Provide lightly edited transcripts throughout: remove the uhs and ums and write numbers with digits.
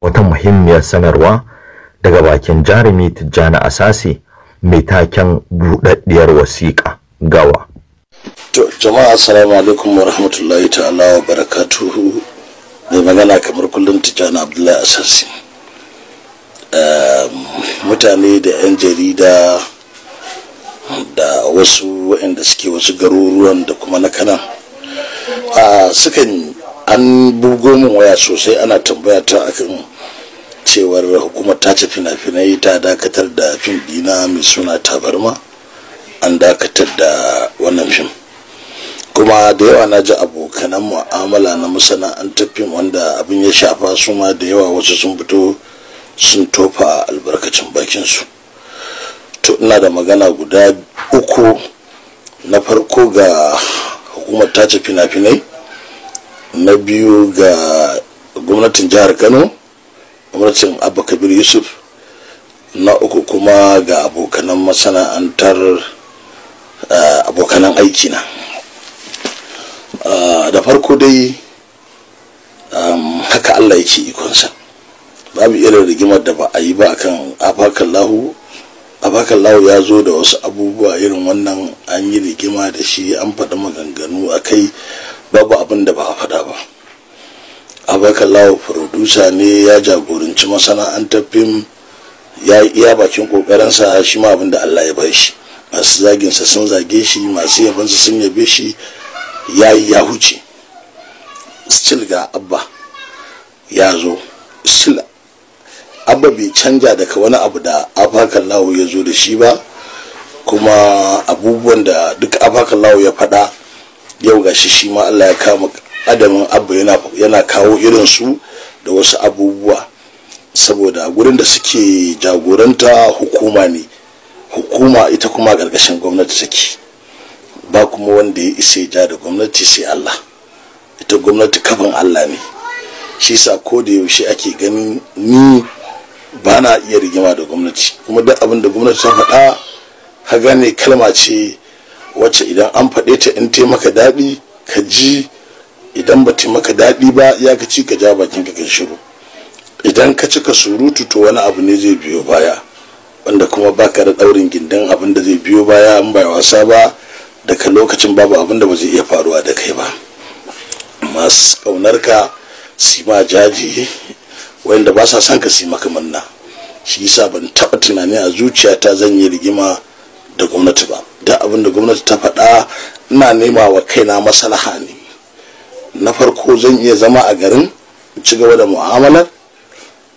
Wata muhimmiyar sanarwa daga bakin jarumi Tijjani Asase mai taken buɗaɗɗiyar wasiƙa gawa. To jama'a, assalamu alaikum wa rahmatullahi ta'ala wa barakatuhu. Mai magana kamar kullum, Tijjani Abdullahi Asasi. Mutane da 'yan jarida da wasu waɗanda suke wasu garuruwan da kuma na kanan sukan an bugo min waya sosai, ana tambaya ta akan cewar hukumar tace fina-finai ta dakatar da fim dina mai suna Tabarma. An dakatar da wannan fim, kuma da yawa na ji abokanan mu'amala na masana'antar fim wanda abin ya shafa, su ma da yawa wasu sun fito sun tofa albarkacin bakinsu. To, ina da magana guda uku. Na farko, ga hukumar tace fina-finai. Na biyu, ga gwamnatin jihar Kano, gwamnatin Abba Kabir Yusuf. Na uku kuma, ga abokanan masana'antar, abokanan aikina. Da farko dai, haka Allah yake ikonsa, babu irin rigimar da ba a yi ba akan Afakan Lahu. Afakan Lahu ya zo da wasu abubuwa irin wannan, an yi rigima da shi, an faɗi maganganu a kai, babu abin da ba a faɗa ba. Afakan Lahu producer ne, ya jagoranci masana'antar fim, ya iya bakin kokarinsa, shi ma abin da Allah ya bai shi. Masu zaginsa sun zage shi, masu yabansa sun yabe shi, ya yi ya huce. Still ga Abba ya zo, still Abba bai canja daga wani abu da Afakan Lawo ya zo da shi ba. Kuma abubuwan da duk Afakan Lawo ya faɗa, yau gashi shi ma Allah ya kama adamin Abba yana kawo irin su da wasu abubuwa, saboda gurin da suke jagoranta hukuma ne, hukuma ita kuma ƙarƙashin gwamnati take, ba kuma wanda ya isa ja da gwamnati sai Allah. Ita gwamnati kafin Allah ne. Shi sa ko da yaushe ake ganin ni ba na iya rigima da gwamnati, kuma duk abin da gwamnati ta faɗa, ka gane, kalma ce wacce idan an faɗe ta, in maka daɗi ka ji, idan ba maka daɗi ba, ya ka ci ka ja bakin ka shiru. Idan ka cika surutu, to wani abu ne zai biyo baya, wanda kuma baka da ɗaurin gindin abin da zai biyo baya. In bai wasa ba, daga lokacin babu abin da ba zai iya faruwa da kai ba. Masu ƙaunar ka su ma jaji, wanda ba sa son ka su maka manna. Shi yasa ban taɓa tunani a zuciyata zan yi rigima da gwamnati ba. Da abin da gwamnati ta faɗa, ina nema wa kaina maslaha ne. Na farko, zan iya zama a garin ci gaba da mu'amalar.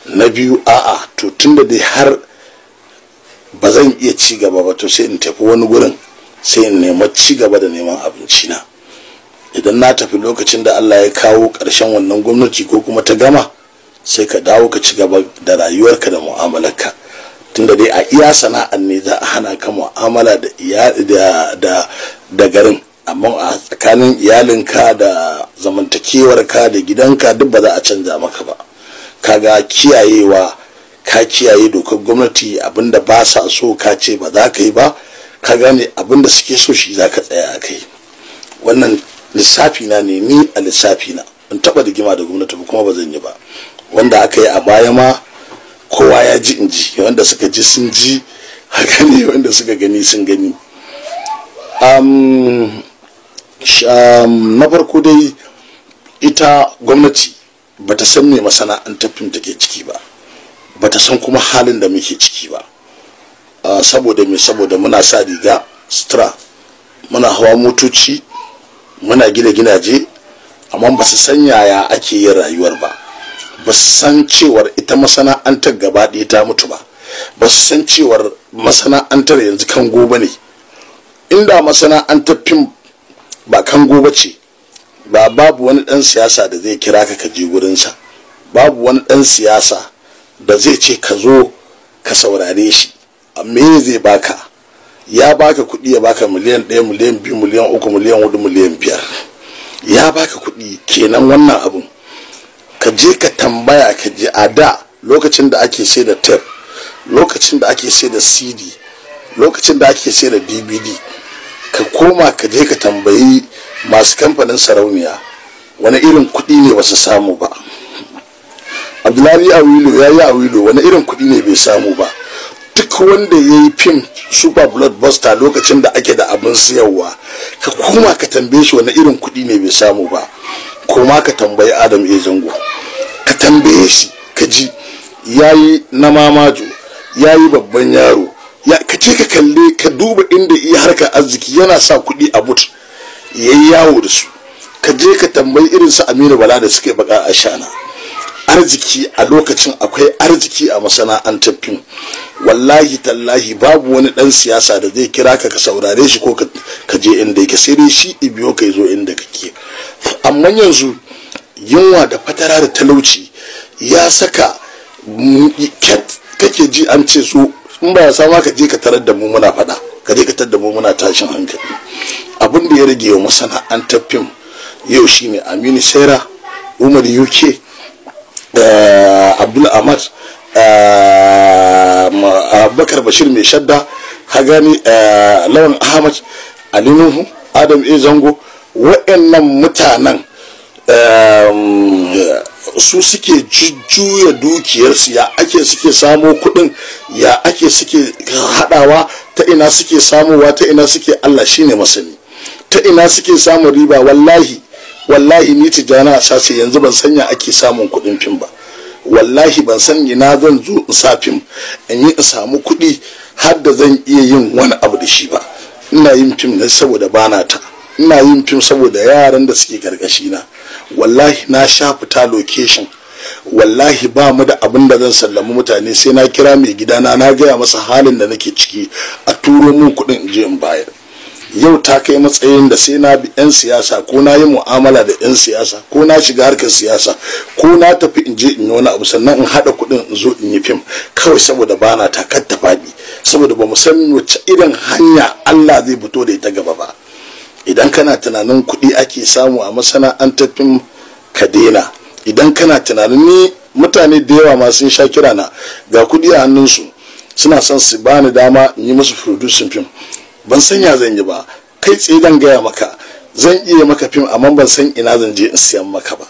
Na biyu, a'a, to tunda dai har ba zan iya ci gaba ba, to sai in tafi wani gurin, sai in nema ci gaba da neman abinci na. Idan na tafi, lokacin da Allah ya kawo ƙarshen wannan gwamnati ko kuma ta gama, sai ka dawo ka ci gaba da rayuwarka da mu'amalarka. Tunda dai a iya sana'ar ne za a hana ka mu'amala da da da garin, amma a tsakanin iyalinka da zamantakewarka da gidanka duk ba za a canza maka ba. Kaga kiyayewa, ka kiyaye dokar gwamnati. Abinda ba sa so, ka ce ba za ka yi ba. Ka gane, abinda suke so shi za ka tsaya a kai. Wannan lissafi na ne. Ni a lissafi na, ban taba rigima da gwamnati ba, kuma ba zan yi ba. Wanda aka yi a baya ma kowa ya ji, in ji wanda suka ji sun ji haka ne, wanda suka gani sun gani. Na farko dai, ita gwamnati bata san me masana'antar fim take ciki ba, bata san kuma halin da muke ciki ba. Saboda me? Saboda muna sa riga sutura, muna hawa motoci, muna gina gidaje, amma ba su san yaya ake yin rayuwar ba. Ba su san cewar ita masana'antar gaba ɗaya ta mutu ba. Ba su san cewar masana'antar yanzu kango ba ne. Inda masana'antar fim ba kango ba ce ba, babu wani ɗan siyasa da zai kira ka ka je gurinsa, babu wani ɗan siyasa da zai ce ka zo ka saurare shi. Me zai baka? Ya baka kuɗi, ya baka miliyan 1, miliyan 2, miliyan 3, miliyan 4, miliyan 5, ya baka kuɗi kenan. Wannan abun ka je ka tambaya ka je a da, lokacin da ake sai da tape, lokacin da ake sai da CD, lokacin da ake sai da DVD, ka koma ka je ka tambayi masu kamfanin Sarauniya wani irin kuɗi ne basu samu ba. Abdullahi Awilo ya yi Awilo, wani irin kuɗi ne bai samu ba? Duk wanda ya yi fim super blockbuster lokacin da ake da abin siyarwa, ka koma ka tambaye shi wani irin kuɗi ne bai samu ba. Koma ka tambayi Adam A Zango, ka tambaye shi ka ji ya yi na mamajo, ya yi babban yaro, ya ka ce ka kalle ka duba inda iya harkar arziki yana sa kuɗi a but ya yi yawo da su. Ka je ka tambayi irin su Aminu Bala da suke baka a shana. Arziki a lokacin akwai arziki a masana'antar fim. Wallahi tallahi babu wani dan siyasa da zai kira ka ka saurare shi ko ka je inda yake, sai dai shi ibiyo ka zo inda kake. Amma yanzu yunwa da fatara da talauci ya saka ket kake ji an ce su in ba ya sama ka je ka tarar da mu muna fada, ka je ka tarar da mu muna tashin hankali. Abin da ya rage wa masana'antar fim yau shine Aminu Saira, Umar UK, Abdul Ahmad, Abubakar Bashir mai shadda, Hagani, Lawan Ahmad, Ali Nuhu, Adam A Zango. Waɗannan mutanen su suke jujjuya dukiyarsu, ya ake suke samo kuɗin, ya ake suke haɗawa, ta ina suke samowa, ta ina suke, Allah shine masani ta ina suke samun riba. Wallahi wallahi ni Tijjani Asase yanzu ban sanya ake samun kuɗin fim ba. Wallahi ban san ina zan zo in sa fim in yi in samu kuɗi har da zan iya yin wani abu da shi ba. Ina yin fim ne saboda bana ta, ina yin fim saboda yaran da suke karkashi na. Wallahi na sha fita location, wallahi ba mu da abin da zan sallami mutane sai na kira mai gidana na gaya masa halin da nake ciki, a turo mun kuɗin in je in bayar. Yau ta kai matsayin da sai na bi 'yan siyasa, ko na yi mu'amala da 'yan siyasa, ko na shiga harkar siyasa, ko na tafi in je in yi wani abu, sannan in haɗa kuɗin in zo in yi fim kawai saboda bana ta kar ta faɗi, saboda ba mu san wacce irin hanya Allah zai fito da ita gaba ba. Idan kana tunanin kuɗi ake samu a masana'antar fim, ka daina. Idan kana tunanin, ni mutane da yawa ma sun sha kira na ga kuɗi a hannunsu suna son su bani dama in yi musu producing fim, ban san ya zan yi ba. Kai tsaye zan gaya maka zan iya maka fim, amma ban san ina zan je in siyan maka ba.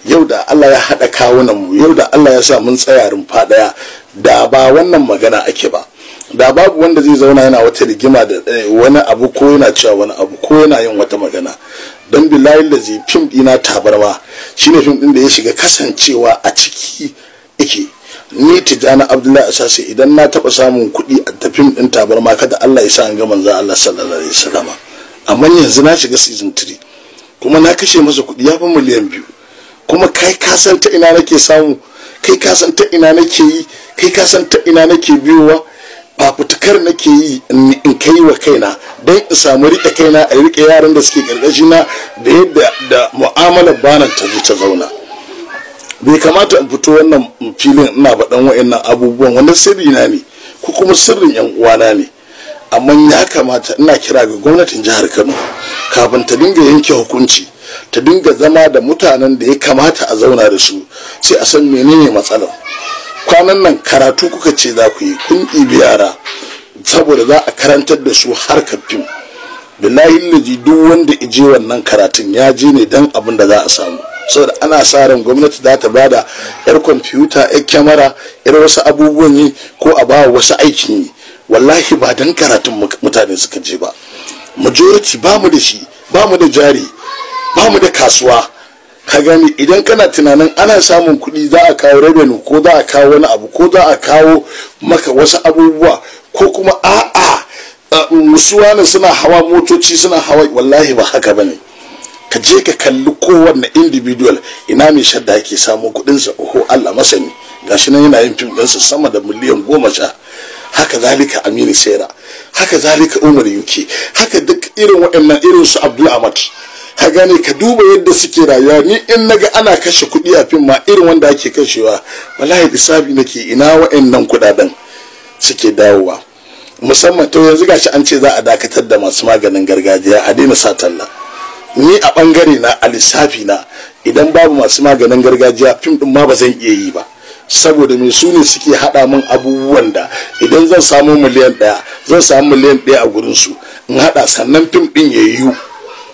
Yau da Allah ya haɗa kawunan mu, yau da Allah ya sa mun tsaya rumfa ɗaya, da ba wannan magana ake ba, da babu wanda zai zauna yana wata rigima da wani abu, ko yana cewa wani abu, ko yana yin wata magana. Don billahi da zai fim ɗina Tabarma shine fim ɗin da ya shiga kasancewa a ciki yake. Ni Tijjani Abdullahi Asase idan na taɓa samun kuɗi a tafim ɗin Tabarma, kada Allah ya sa an ga manzon Allah sallallahu alaihi wasallam. Amma yanzu na shiga season 3 kuma na kashe masa kuɗi ya fi miliyan 2. Kuma kai ka san ta ina nake samu, kai ka san ta ina nake yi, kai ka san ta ina nake biyowa. Fafutukar nake yi in kai wa kaina don in samu riƙe kaina, a riƙe yaran da suke ƙarƙashina, da yadda da mu'amalar banan ta zo ta zauna. Bai kamata in fito wannan filin ina faɗan wa'annan abubuwan, wanda sirri na ne ko kuma sirrin yan uwana ne. Amma ya kamata, ina kira ga gwamnatin jihar Kano, kafin ta dinga yanke hukunci ta dinga zama da mutanen da ya kamata a zauna da su, sai a san menene matsalar. Kwanan nan karatu kuka ce za ku yi, kun ɗibi yara saboda za a karantar da su harkar fim. Billahi laji duk wanda ije wannan karatun ya je ne dan abin da za a samu, saboda ana sa ran gwamnati za ta bada yar kwamfuta, yar kyamara, yar wasu abubuwan yi, ko a ba wasu aikin yi. Wallahi ba dan karatun mutane suka je ba. Majority ba mu da shi, ba mu da jari, ba mu da kasuwa. Ka gani, idan kana tunanin ana samun kuɗi, za a kawo revenue, ko za a kawo wani abu, ko za a kawo maka wasu abubuwa, ko kuma a'a musuwa suna hawa motoci, suna hawa, wallahi ba haka bane. Ka je ka kalli kowanne individual, ina mai shadda yake samu kuɗinsa, oho Allah masani, gashi nan yana yin fim ɗinsa sama da miliyan 10. Haka zalika Aminu Saira, haka zalika Umar UK, haka duk irin waɗannan irin su Abdul Ahmad. Ka gane, ka duba yadda suke rayuwa. Ni in naga ana kashe kuɗi a fim ma irin wanda ake kashewa, wallahi lissafi nake ina waɗannan kuɗaɗen suke dawowa. Musamman to yanzu gashi an ce za a dakatar da masu maganin gargajiya, a daina sa talla. Ni a bangare na, a lissafi na, idan babu masu maganin gargajiya fim din ma ba zan iya yi ba, saboda me? Su ne suke hada min abubuwan da idan zan samu miliyan 1, zan samu miliyan 1 a gurin su in hada, sannan fim din ya yiwu,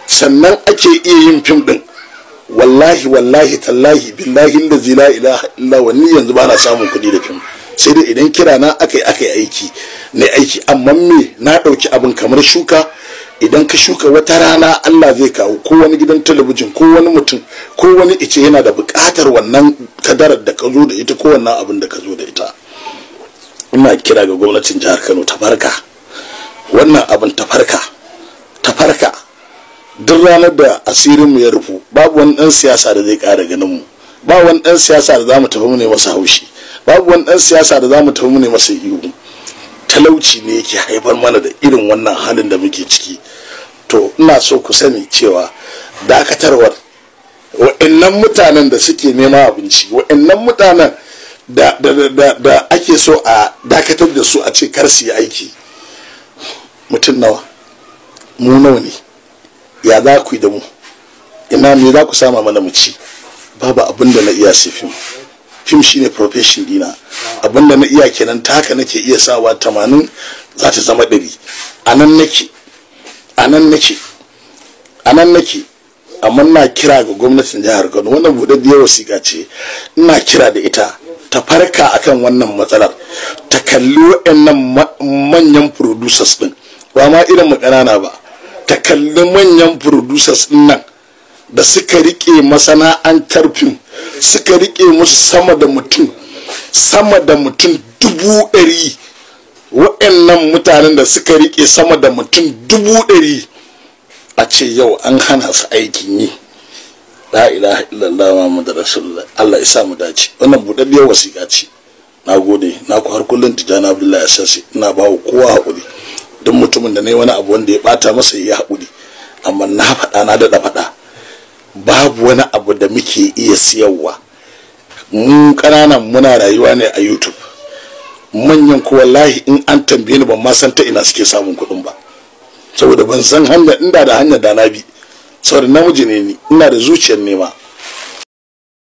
sannan ake iya yin fim din. Wallahi wallahi tallahi billahi allazi la ilaha illa wa, ni yanzu bana samun kuɗi da fim, sai dai idan kira na akai akai aiki ne aiki. Amma me, na ɗauki abin kamar shuka. Idan ka shuka, wata rana Allah zai kawo ko wani gidan talabijin ko wani mutum ko wani ice yana da buƙatar wannan kadarar da ka zo da ita ko wannan abin da ka zo da ita. Ina kira ga gwamnatin jihar Kano ta farka, wannan abin ta farka, ta farka. Duk ranar da asirin mu ya rufu, babu wani dan siyasa da zai ƙara ganin mu, ba wani dan siyasa da zamu tafi mu ne masa haushi, babu wani dan siyasa da zamu tafi mu ne masa ihu. Talauci ne yake haifar mana da irin wannan halin da muke ciki. To ina so ku sani cewa dakatarwar wa'annan mutanen da suke nema abinci, wa'annan mutanen da ake so a dakatar da su a ce kar su yi aiki, mutum nawa, mu nawa ne? Ya za ku yi da mu? Ina me za ku sama mana mu ci? Babu abin da na iya sai fim. Fim shine profession dina, abin da na iya kenan. Ta haka nake iya sawa 80 za ta zama 100. A nan nake, a nan nake, a nan nake. Amma ina kira ga gwamnatin jihar Kano, wannan buɗaɗɗiyar wasiƙa ce, ina kira da ita ta farka akan wannan matsalar, ta kalli waɗannan manyan producers din, ba ma irin mu ƙanana ba, ta kalli manyan producers din nan da suka rike masana'antar fim, suka rike musu sama da mutum 100,000. Waɗannan mutanen da suka rike sama da mutum 100,000, a ce yau an hana su aikin yi. La ilaha illallah Muhammadu rasulullah. Allah ya sa mu dace. Wannan buɗaɗɗiyar wasiƙa ce. Na gode. Na ku har kullum Tijjani Abdullahi Asasi. Ina ba wa kowa haƙuri. Duk mutumin da na yi wani abu wanda ya ɓata masa, ya haƙuri. Amma na faɗa, na daɗa faɗa, babu wani abu da muke iya siyarwa. Mu ƙananan muna rayuwa ne a YouTube. Manyan ko wallahi in an tambaye ni, ban ma san ta ina suke samun kuɗin ba, saboda ban san hanya. Inda da hanya da na bi, saboda namiji ne ni, ina da zuciyar nema.